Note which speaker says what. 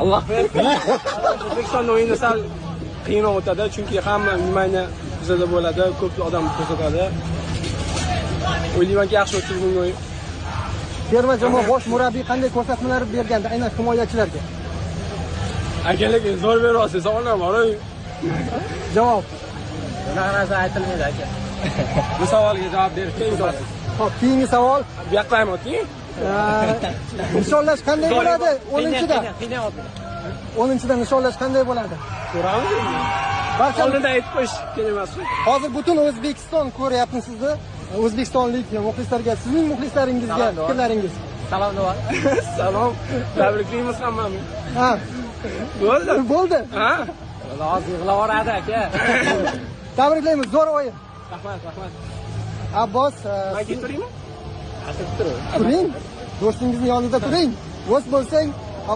Speaker 1: Alloh O'zbekiston o'yini sal qiyinroq o'tadi, chunki hamma внимание bizada bo'ladi, ko'p odam ko'rsatadi. O'ylaymanki, yaxshi o'tdi bugungi o'yin.
Speaker 2: Terma jamoa bosh murabbiy qanday ko'rsatmalar bergandi aynan himoyachilarga?
Speaker 1: Aka, lekin zo'r beryapsiz, savollar bor.
Speaker 2: Javob.
Speaker 3: Bunaqa narsa aytilmaydi, aka.
Speaker 1: Bu savolga javob berish qiyin.
Speaker 2: Xo'p, keyingi savol.
Speaker 1: Bu yoqqa ham o'ting.
Speaker 2: Nishonlash qanday bo'ladi 10-da?
Speaker 3: Qiynayapti.
Speaker 2: 10-da nishonlash qanday bo'ladi?
Speaker 1: Ko'ramiz endi.
Speaker 2: Barcha
Speaker 1: Oldindan aytib qo'yish kerak emasmi?
Speaker 2: Hozir butun O'zbekiston ko'ryapti sizni. O'zbekistonlik muxlislarga, sizning muxlislaringizga
Speaker 3: Salom, Duo.
Speaker 2: fikrlaringiz.
Speaker 3: Salom, Duo.
Speaker 1: Salom. Tabriklaymiz hammani.
Speaker 2: Ha,
Speaker 1: Bo'ldi.
Speaker 2: bo'ldi.
Speaker 1: Ha?
Speaker 3: Hozir yig'lavoradi, aka.
Speaker 2: Tabriklaymiz, zo'r o'yin.
Speaker 1: Rahmat, rahmat.
Speaker 2: Abbos,
Speaker 1: Man ketib turaymi?
Speaker 2: turing. Do'stingizni yonida turing. Do'st bo'lsang,